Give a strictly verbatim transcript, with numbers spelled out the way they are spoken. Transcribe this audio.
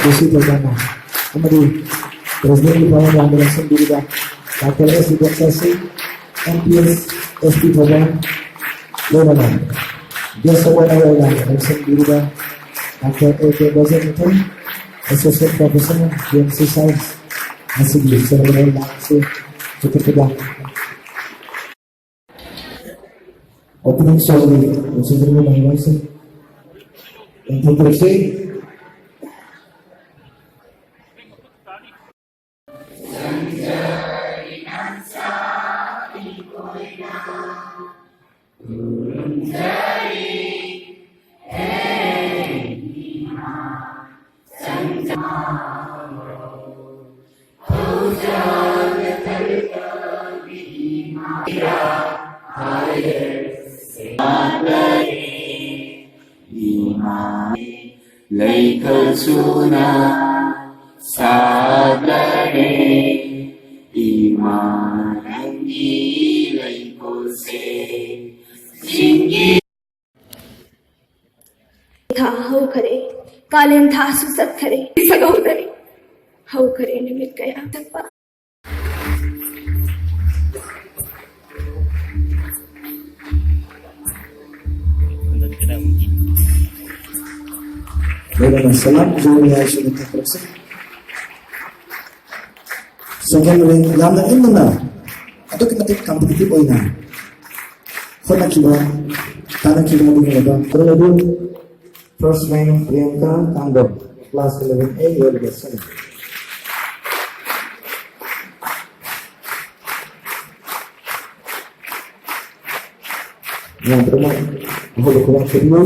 ꯖꯦꯁꯤ ꯊꯧꯕꯥꯜꯅ ꯑꯃꯗꯤ ꯄ꯭ꯔꯦꯁꯤꯗꯦꯟꯒꯤ ꯐꯝꯐꯝ ꯂꯥꯡꯗ ꯂꯧꯁꯤꯟꯕꯤꯔꯤꯕ ꯗꯥꯛꯇꯔ ꯑꯦꯁ ꯗꯤꯕꯦꯟꯁꯔ ꯁꯤꯡ, M P S, S P Thoubal, ꯂꯣꯏꯅꯅ ꯒꯦꯁ ꯑꯣꯐ ꯑꯣꯅꯔ ꯑꯣꯏꯅ ꯂꯧꯁꯤꯟꯕꯤꯔꯤꯕ doctor A K Brajamithun, associate professor, B M C science, ꯉꯁꯤꯒꯤ ꯁꯦꯔꯦꯃꯣꯅꯤꯌꯦꯜ ꯂꯥꯡ ꯑꯁꯤ ꯄꯨꯊꯣꯛꯄꯗ ꯑꯣꯄꯅꯤꯡ ꯁꯣꯡꯒꯤ ꯂꯨꯆꯤꯡꯕ ꯃꯍꯩꯔꯣꯏꯁꯤꯡ ꯂꯦꯡꯊꯣꯛꯄꯤꯔꯁꯤ꯫ ꯂꯩꯈꯜ ꯁꯨꯅ ꯁꯥꯠꯂꯔꯦ ꯏꯃꯥ ꯅꯪꯒꯤ ꯂꯩꯀꯣꯜꯁꯦ꯫ ꯆꯤꯡꯒꯤ ꯊꯥ ꯍꯧꯈꯔꯦ, ꯀꯥꯂꯦꯟ ꯊꯥꯁꯨ ꯆꯠꯈꯔꯦ, ꯁꯛꯍꯧꯗꯔꯦ꯫ ꯍꯧꯈꯔꯦ ꯅꯨꯃꯤꯠ ꯀꯌꯥ ꯆꯠꯄ꯫ ꯂꯣꯏꯅꯅ ꯁꯂꯥꯝ ꯖꯣꯏꯅꯤꯌꯥꯁꯨ ꯂꯦꯡꯊꯣꯛꯄꯤꯔꯛꯁꯤ꯫ ꯁꯦꯀꯦꯟ ꯔꯦꯡ ꯌꯥꯝꯅ ꯏꯟꯗꯅ ꯑꯗꯨꯛꯀꯤ ꯃꯇꯤꯛ ꯀꯝꯄꯤꯇꯤꯇꯤꯚ ꯑꯣꯏꯅ ꯍꯣꯠꯅꯈꯤꯕ, ꯇꯥꯟꯅꯈꯤꯕ ꯑꯗꯨꯒꯨꯝꯂꯕ ꯈꯔ ꯑꯗꯨ ꯐꯥꯔꯁ ꯔꯦꯡ ꯄ꯭ꯔꯤꯌꯥꯡꯀꯥ ꯇꯥꯡꯒꯣꯜ, ꯀ꯭ꯂꯥꯁ ꯏꯂꯦꯚꯦꯟ ꯑꯦ, ꯌꯣꯜꯂꯤꯕ ꯁꯅꯤ꯫ ꯃꯌꯥꯝ ꯄꯨꯝꯅꯃꯛ ꯃꯈꯣꯏꯕꯨ ꯈꯨꯕꯥꯛ ꯊꯥꯕꯤꯌꯨ꯫